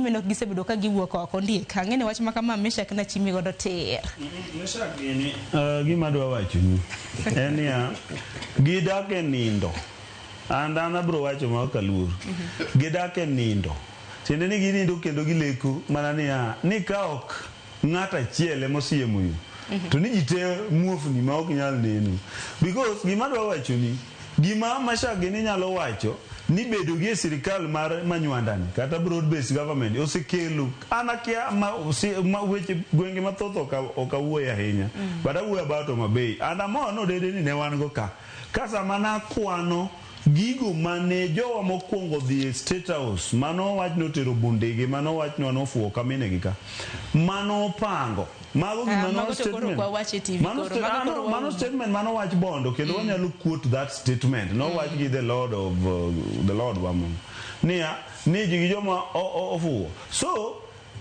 Gimomiyo ok gisebedo ka giwuok oko ndiek. Ang'e ni wach ma kama Meshak nachimi godo tir. Meshak gini, gima adwa wachoni en niya, gidak e nindo. And an abiro wacho ma ok aluor. Gidak e nindo. Tiende ni ginindo kendo gileko mana niya, ni ka ok ng'at achiel ema osiemo yo, to ni ji te muofni ma ok nyal neno. Because gima adwa wachoni, gima Mashak gini nyalo wacho ni bedo gi e sirikal mar Manywanda ni kata broad based government osekelo an akia ma, ma weche gwenge mathoth ok awuoye ahinya but awuoyo about Homa Bay and amor ni Odede ni ne wan go ka ka sama nakwano gigo mane jowa mokwongo dhi e State House mano wach notero bundegi mano wach nofuwo ka minegi ka mano opango mago gima no mago to koro statement ok wawach e TV mano, koro, mago koro mano waumo. Statement mano wach bondo kendo wanyalo quote that statement nowach gi the lord of the lord wamon niya ni ji gi joma ofuwo. So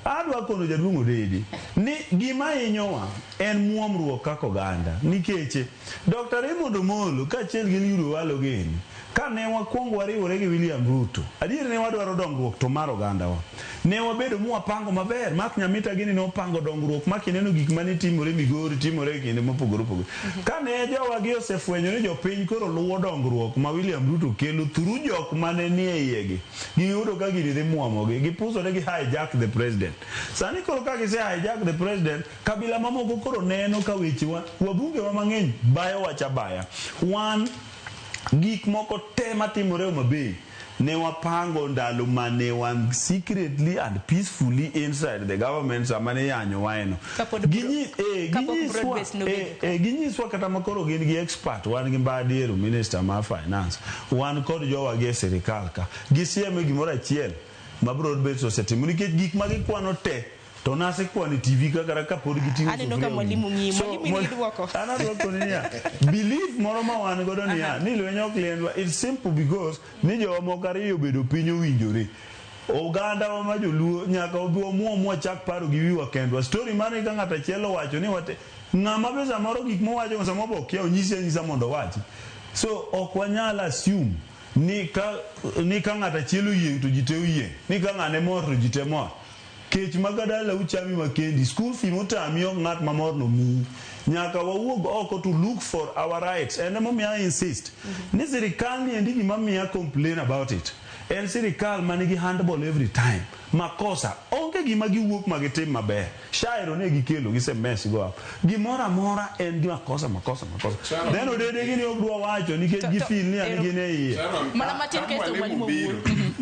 adwa kono jaduong' Odede ni gima hinyowa en muomruok kaka oganda nikech Dr. Raymond Omolo kaachiel gi Eliud Owalo gini kane wakwongo wariwore gi William Ruto adier ne wadwaro dongruok to mar ogandawa ne wabedo mwapango maber. Mark Nyamita gini nopango dongruok ma kineno gik mane timore Migori timore e kinde mopogore opogore kane jowagi osefwenyo ni jopiny koro luwo dongruok ma William Ruto kelo through jok mane nie iyegi giyudo ka gini dhi muomogi gipusore gi hijack the president. Sani koro ka gise hijack the president kabila mamoko koro neno ka wechewa wabunge wa mang'eny bayo wach abaya wan gik moko te matimore Homa Bay ne wapango ndalo mane wan secretly and peacefully inside the government sama ne yanyo waeno. Kapod kapok broad-based nobedo. Ginyiswa kata makoro gin gi expert wan gi Mbadiero minister mar finance wan kod jowa gi e sirikal ka gisiemo gimoro achiel ma broad based osetimo nikech gik ma gikwano te to nasekwano e TV kaka kapod giting'o Aneno ka sufuria. Mwalimu ng'iyi. So, Mwalimu in gi duoko. An adwoko ni niya, belief moro ma wan godo niya, ni lweny ok liendwa, it's simple because ni jowa moko ariyo obedo piny owinjore. Oganda wa ma joluo nyaka wabi wamuom wachak paro gi wiwa kendwa. Story mar ni ka ng'ato achiel owacho ni wate, ng'ama be samoro gik mowacho samoro be okia onyisi anyisa mondo owachi. So ok wanyal assume ni ka ng'ato achiel oyieng' to ji te oyieng', ni ka ng'ane mor to ji te mor. Kech ma ka dalau chami makendi, school fee motami ok ng'at mamor no miyi. Nyaka wawuog oko to look for our rights. En emomiyo I insist ni sirikal ni endi gima miya complain about it. En sirikal manigi handball every time. Makosa, onge gima giwuok ma gitim maber. Shairo ne gikelo, gise mess go up. Gimoro amora en gi makosa, makosa, makosa. Sharon. Then Odede gini ok dwa wacho nikech gifeel ni an gin e iye. Sharon, Mana matin ka kaeto mwalimu mwalimu biro,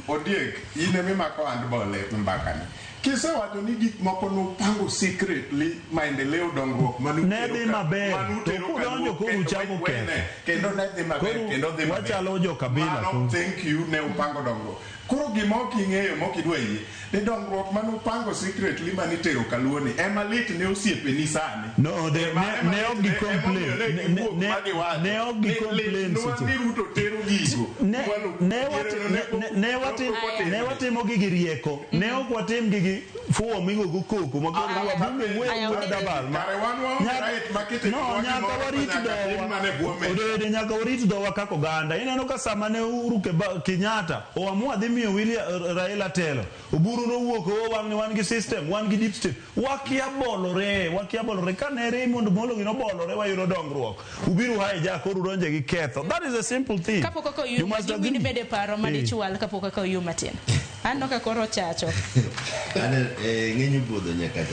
wuo. Odiek, in emimako handball e mbakani. Kisewacho ni gik moko nupango secretly maendeleo dongruok Ne dhi maber, to kudonjo koro uchako ketho. Kendo ne dhi maber, Koro kendo dhi maber. wachalo jo-kabila Mano, koro. thank you, ne upango dongruok. Koro gima ok ing'eyo mok idwa yie ni dongruok manupango secretly manitero Kaluo ni ema lit ne osiepeni sani. No, Ema ne ok lit gi emomiyo complain. ne giwuok ma giwacho Ne ok gi ni complain litnwa seche. ni Ruto tero gigo. Ne, Mwalo- ne, yiero ne, ne ne, ne, watim, pok otimre. ne watimo gi gi rieko ne ok watim gi gi fuwo migogo koko ma koro Ah, wabunge wuoyo Aya, wuoyo Odede. dabal ma- Kare wan waonge right ma kitimo no, nwa nyaka gimoro to warit nyaka tim dhowa mana e bwo mesa. Odede nyaka warit dhowa kaka oganda. Ineno ka sama ne Uhuru Kenyatta oamua dhi miyo William Raila telo, Oburu nowuok o wang' ni wan gi system, wan gi deep state. Wakia bolore, wakia bolore. Ka ne Raymond Omolo gi nobolore wayudo dongruok. Ubiro hijack koro udonje gi ketho. That is a simple thing. Kapok ok You oyuo must mwalimu agree. in bede paro madichwal kapok ok oyuo matin. Aneno ka koro ochacho. Ane, ng'eny budho nyaka.